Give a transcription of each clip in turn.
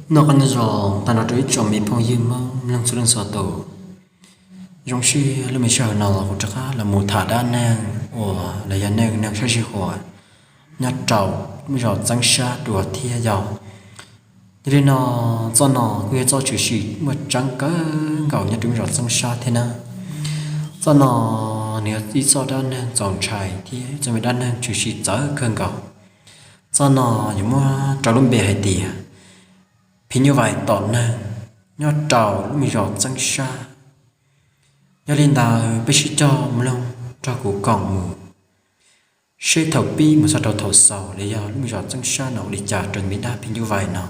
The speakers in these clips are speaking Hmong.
Noj qab nyob zoo tag nrho rau ib tsoom me phooj ywg Hmoob mloog txhua leej txhua tus. Zoo siab lub me sij hawm no kuv rov qab los mus tham dab neeg uas los yog neej neeg sab sij huam nyob rau lub me zos Txeeb Sab dua thiab yog. Yog li no, txoj no kuj yog txoj tshwm sim muaj tseeb kawg nkaus nyob rau lub me zos Txeeb Sab thiab na. Txoj no nws yog ib txoj dab neeg txaus ntshai thiab ib txoj me dab neeg tshwm sim txawv kawg nkaus. Txoj no yuav muab rau lub npe hais tias phim nyuj vais tom neeg nyob rau lub me zos Txeeb Sab. Yog li ntawd peb sib cog mloog nrog kuv koom mus seb thaum pib mus txog rau thaum xaus los yog lub me zos Txeeb Sab no ua li cas rau tus me dab phim nyuj vais no.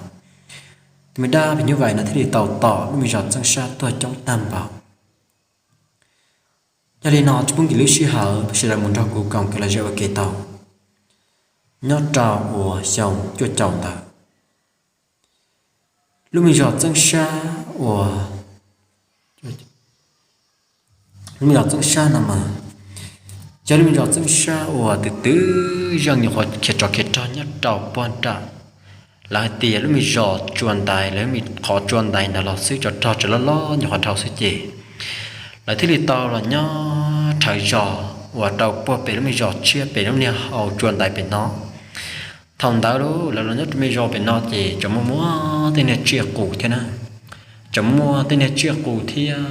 Tus me dab phim nyuj vais no thiaj li tau tom lub me zos Txeeb Sab tuag coob tag npaum. Yog li no tsis pub nkim lub sij hawm, peb sawv daws mus nrog kuv koom kev lom zem ua ke tau. Nyob rau uas xyoo cuaj caum ntawd, lub me zos Txeeb Sab uas, lub me zos Txeeb Sab no mas yog lub me zos Txeeb Sab uas twb twb zeej nyuam qhuav khiav tsov khiav rog nyob rau puag nram, lawv hais tias lub me zos Tsua Ntais, lawv me qhov Tsua Ntais ntawd los xwb, tsov rog tseem loj loj nyuam qhuav dhau xwb ces lawv thiaj li tau los nyob rhawv zos uas rau puag pem lub me zos tshiab pem lub niag hau Tsua Ntais pem no. Thaum ntawd lawv los nyob rau me zos pem no ces tseem muaj muaj tej niag tsiaj qus thiab na. Tseem muaj tej niag tsiaj qus thiab,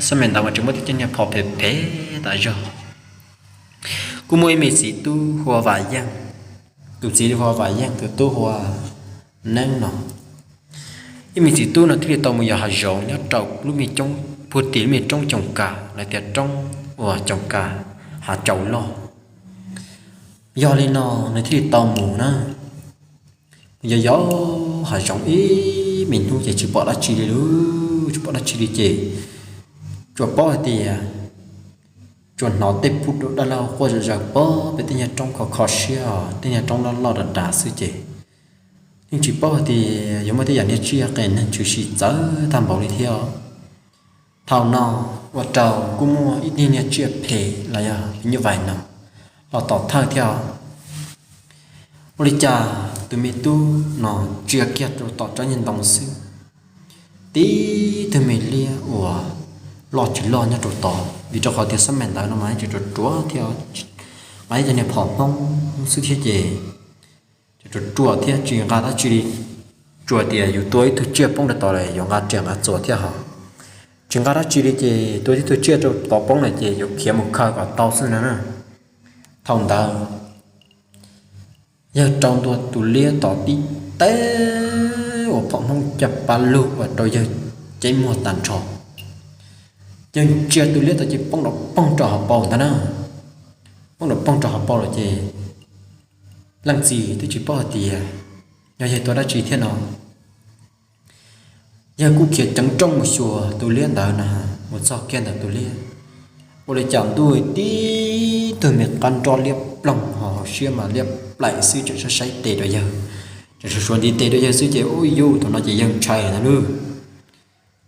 xab me ntawd mas tseem muaj tej niag phom phem phem tas zog. Kuj muaj ib me txiv tub hu ua Vam Yeej, tus txiv hu ua Vam Yeej, tus tub hu ua Neeb no. Ib me txiv tub no thiaj li tau mus yos hav zoov nyob rau lub me coob, puag tim lub me roob Coos Kas, lawv tias roob uas Coos Kas, hav Coos Loj. Yog li no nws thiaj li tau mus na, mus yos yos hav zoov ib me hnub ces tsis pom dab tsi li lauj, tsis pom dab tsi li ces tsuas paub hais tias tsuas hnov tej pub daj laug quaj zom zaws puag pem tej niag roob kho kho siab, tej niag roob loj loj dav dav xwb ces yeej tsis paub hais tias yuav muaj tej yam niag tsiaj qes neeg tshwm sim txawv tag npaum li thiab. Thaum no ua rau kuj muaj ib tug niag tsiaj phem los yog phim nyuj vais no los tom thawj thiab. Ua li cas tus me tub no tsia kiag rau tom tsob niag ntoo xwb, tib tug me liab uas loj tsis loj nyob rau tod, vim rau qhov tias xab maim ntawd no mas tseem ruam ruam thiab, mas ib cov niag phom Hmoob xwb thiab ces tseem ruam ruam thiab tsis nqa dab tsi li. Tsuas tias yus tua ib tug tsiaj poob rau tod lawm yuav nqa riam nqa txuas thiab hos, tsis nqa dab tsi li ces tua tib tug tsiaj rau tod poob lawm ces yuav khiav mus khaws kom tau xwb na. Thaum ntawd yawg rau ntua tus liab tom tib teg uas phom Hmoob caj pab lug ua rau yawg ceeb muag tag nrho. Yawg ntsia tus liab tod ces poob nrov poog rau hauv paus ntag na. Poob nrov poog rau hauv paus lawm ces leej txiv twb tsis paub hais tias yog yawg tua dab tsi thiab no. Yawg kuj khiav ceev rooj mus xyuas tus liab ntawd na, mus txog kiag ntawm tus liab, ua li cas ntuj tib tug me qab nroj liab ploog ho hauv siab mas liab plaim xwb, tseem saib saib tes rau yawg, tseem suav suav ntiv tes rau yawg xwb ces ub yuj, thaum no ces yawg ntshai na lauj.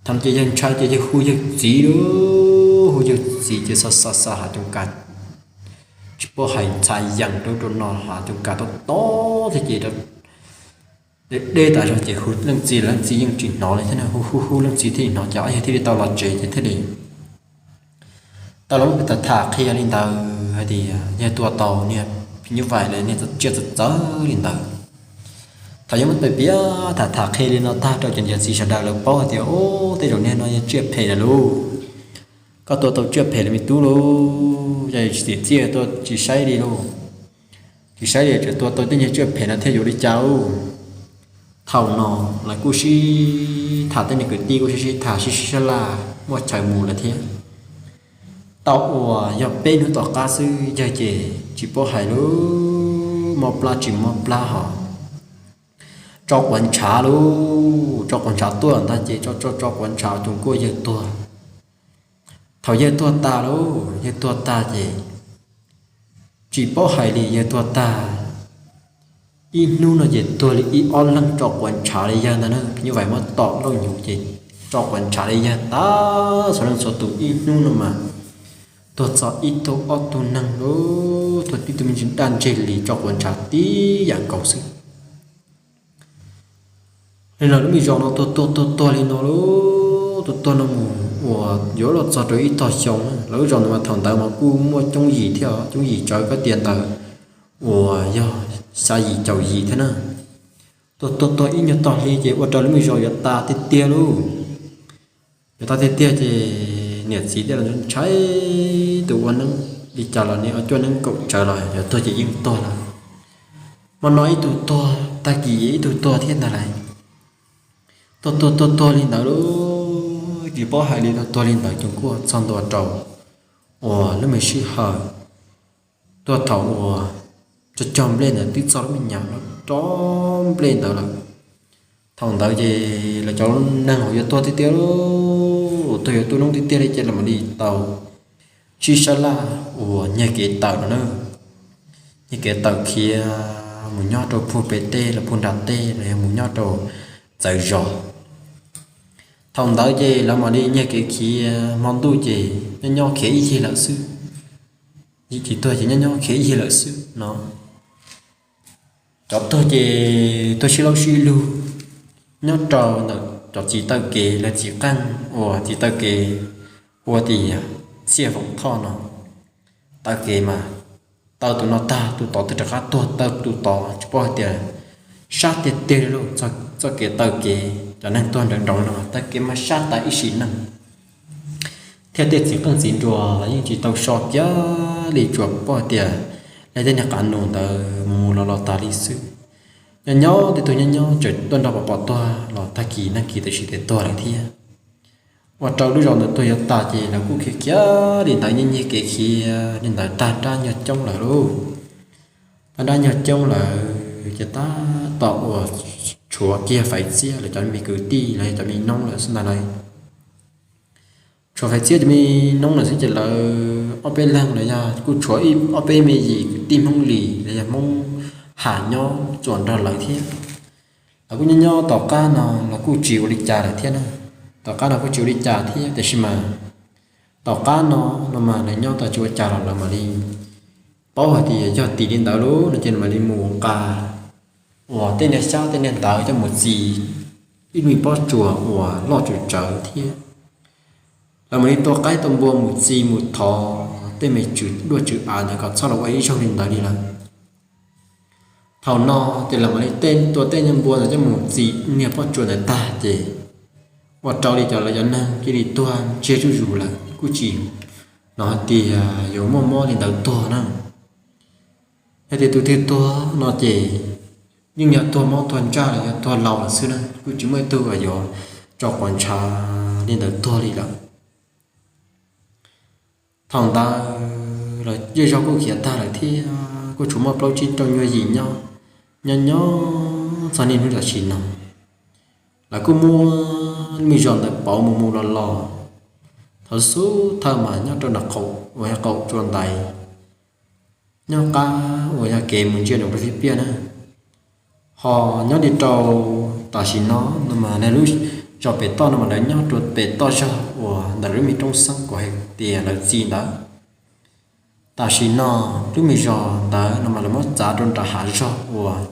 Thaum no ces yawg ntshai ces yawg hu yawg txiv lauj, hu yawg txiv ces xa xa xa hav coos kas, tsis paub hais ntxhais yees rau rau no hav coos kas tob tob thiab ces deb deb tas zog ces hu leej txiv, leej txiv yeej tsis hnov li thiab na, hu hu hu leej txiv thiaj li hnov ces ob yawg thiaj li tau los tsev ces thiaj li tau los muab tham tham qhia li ntawd hais tias yawg tua tau niag phim nyuj vais los niag tsiaj txawv txawv li ntawd. Thaum yawg muab piav piav tham tham qhia li no tag rau ces niag txiv sawv daws lawv paub hais tias ub, tej zaum niag no yog tsiaj phem lawm lauj. Koj tua tau tsiaj phem lawm me tub lauj, yog tsis tsim txiaj tuaj tsis saib li lauj. Tsis saib li tseem tua tau tej niag tsiaj phem no thiab yuav ua li cas lauj. Thaum no lawv kuj sib tham, tej niag kwv tij kuj sib sib tham sib sib sab laj muaj chaw mus lawm thiab. Tau uas yog peb hnub tom qab xwb yawg ces tsis paub hais lauj, mob plab tsis mob plab hos tso quav ntshav lauj, tso quav ntshav tuaj ntag ces tso tso tso quav ntshav tus kuj yawg tuag. Thaum yawg tuag tag lauj, yawg tuag tag ces tsis paub hais li, yawg tuag tag ib hnub no ces tuag li ib ob leeg tso quav ntshav li yawg ntag na. Phim nyuj vais muab tom nroj hnyuv ces tso quav ntshav li yawg tag, txhua leej txhua tus ib hnub no mas tuag txog ib tug ob tug neeg lauj, tuag tib tug me ntsis daj ntseg li tso quav ntshav tib yam nkaus xwb. Li no lub me zos no tuag tuag tuag tuag li no lauj, tuag tuag no mus uas yuav luag txog rau ib tog xyoo na. Lawv lub zos ntawd mas thaum ntawd mas kuj muaj coob yim thiab, coob yim tsawv koj tias ntawd uas yog xya yim caum yim thiab na. Tuag tuag tuag ib nyuag tog hli ces ua rau lub me zos yuav tas tiag tiag lauj. Yuav tas tiag tiag ces niam txiv thiaj los ntshai, tus ua neeb li cas los nws ua cuaj neeb kaum tsawv los yuav tuag ces yeej tuag lawm. Hmo no ib tug tuag, tag kis ib tug tuag thiab ntag lauj. Tuag tuag tuag tuag li ntawd lauj, tsis paub hais li, tuag tuag li ntawd ces kuj txog ntua rau uas lub me sij hawm tuaj thaum uas cog cog nplej ntawd twb txog lub me nyuam rov nplej ntawd lawm. Thaum ntawd ces lawv cov neeg uas yuav tuag tiag tiag lauj, tuag yuav tu noob tiag tiag li ces lawv mam li tau sib sab laj uas nyiag kev tawm no na. Nyiag kev tawm khiav mus nyob rau puag pem tej los puag nram tej los yog mus nyob rau txawv zos. Thaum ntawd ces lawv mam li nyiag kev khiav, hmo ntuj ces nyob nyob khiav ib yig lawm xwb. Tsis tuag ces nyob nyob khiav ib yig lawm xwb no. Cov tuag ces tuag sib laub sib lug nyob rau ntawm cov txiv taw kev, lawv txiv qeej uas txiv taw kev ua tias Txhiaj Foom Thoj no. Taw kev mas taw tus no tag tus tod twb rov qab tuag, taw tus tod tsis paub hais tias sab tiag tiag li lauj, txoj kev taw kev cov neeg tuag nrawm nroos no taw kev mas sab tas ib sim neej. Thiab tej txiv qeej txiv nruas los yeej tsis tau so kiag li, tsuas paub hais tias lawv tej niag qav nus ntawd mus mus los los tas li xwb. Nyob nyob tej tug nyob nyob tseem tuaj nrog pov pom tuag los tag kis nag kis tam sim tias tuag lawm thiab. Ua rau lub zos ntawd tuag yuav tas ces lawv kuj khiav khiav li ntawd, nyiag nyiag kev khiav li ntawd tag nrab nyuag coob lawm lauj. Tag nrab nyuag coob lawm ces tab tom uas tshuav kiag Faiv Txiab lawv cov me kwv tij los yog cov me noob lawm xwb ntag lauj. Tshuav Faiv Txiab cov me noob lawm xwb ces lawv ob peb leeg los yog kuj tshuav ob peb me yim kwv tij Hmoob Lis los yog Hmoob Ham nyob txuas nrog lawv thiab. Lawv kuj nyob nyob tom qab no los kuj tsis ua li cas lawm thiab na. Tom qab no kuj tsis ua li cas thiab, tiam sis mas tom qab no, no mas lawv nyob tau tsis ua cas los lawv mam li paub hais tias yog tim li ntawd lauj no ces mam li mus nqa uas tej niag xyab tej niag ntawv coj mus txi ib lub pob tsuas uas loj tsawv tsawv thiab. Lawv mam li tua qaib tua npua mus txi mus thov tej me tswv duaj tswv av ntawd kom txhob los ua ib zaug li ntawd li lawm. Thaum no ces lawv mam li tua tej niag npua ntawd coj mus txi niag pob tsuas ntawd tag ces ua rau li cov lawv cov neeg cia li tuag ntsiag zuj zus lawm, kuj tsis hnov hais tias yuav muaj mob li ntawd tuag na. Yog tias tus twg tuag no ces yeej yog tuag mob tuag ntsaj los yog tuag laus lawm xwb na, kuj tsis muaj ib tug uas yuav tso quav ntshav li ntawd tuag li lawm. Thaum ntawd los zej zog kuj khiav tag lawm thiab, kuj tsuas muaj plaub tsib rau nyuag yim nyob, nyob nyob txog niaj hnub tam sim no. Lawv kuj muab me zos ntawd pauv mus mus los los, thaum xub thawj mas nyob rau nram qaum uas yog qaum tsua ntaiv, nyob qab uas yog kev mus ntsia nram rau Tib Piaj na. Ho nyob li rau tam sim no no mas lawv lub zos pem toj no mas lawv nyob rau pem toj zog uas ntawm lub me roob xeeb kuv hais tias lawv txi ntawd. Tam sim no lub me zos ntawd no mas lawv muab txav rau nram hav zog uas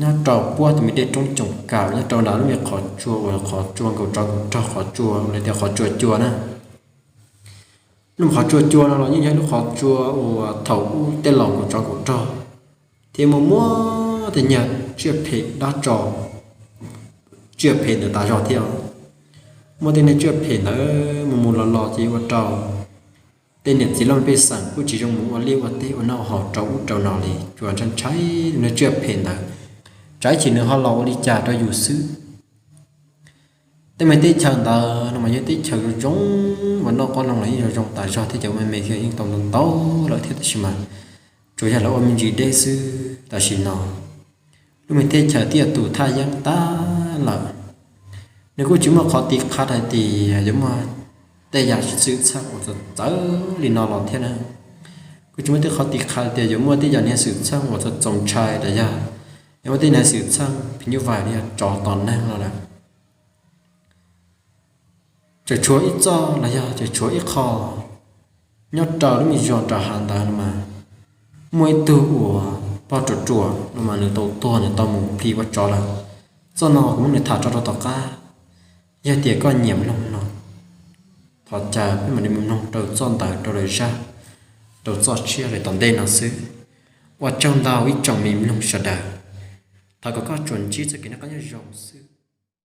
nyob rau puab tus me dej roob coom kawm nyob rau nram lub me qhov tsua uas qhov tsua nkaus tsov nkaus rog, qhov tsua lawv tias qhov tsua cua na. Lub qhov tsua cua no los yeej yog lub qhov tsua uas thaum ub tej laus nkaus tsov nkaus rog thiab muaj muab tej nyuag tsiaj phem dab tso, tsiaj phem ntawd tas zog thiab. Muaj tej niag tsiaj phem ntawd mus mus los los ces ua rau tej niam txiv loj pej xeem kuj tsis zoo mus ua liaj ua teb ua noj haus rau ub rau no li, tsuas ntshai ntshai niag tsiaj phem ntawd, tsam ib chim nws ho los ua li cas rau yus xwb. Tej me teb chaws ntawd no mas yog teb chaws zoo zoo uas noj qoob loo los yeej zoo zoo tas zog thiab, cov me me yeej tau ntau ntau lawm thiab, tab sis mas tsuas yog lawv ua me ntsis deb xwb. Tam sim no lub me teb chaws twb yog tus thaj yeeb tag lawm. Nws kuj tsis muaj qhov tiv qhav hais tias yuav muaj tej yam xwm txheej uas txawv txawv li no los thiab na. Kuj tsis muaj tej qhov tiv qhav tias yuav muaj tej yam niag xwm txheej uas txaus ntshai los yog yuav muaj tej niag xwm txheej phim nyuj vais los yog tsov tom neeg no lawm. Tseem tshuav ib txoj los yog tseem tshuav ib qho nyob rau lub me zos nram hav ntawd no mas muaj ib tug uas pog ruam ruam no mas nws tau tuag, nws tau mus plis ua tsov lawm. Txoj no kuv muab nws tham tso rau tom qab. Yog tias koj nyiam mloog no, thov caw peb mam li mus mloog rau txoj ntawd rau lawv zaj, rau txoj tshiab lawm tom ntej no xwb. Ua tsaug ntau ib tsoom me mloog sawv daws. Thov kom koj tsuas ntsib txoj kev noj qab nyob zoo xwb.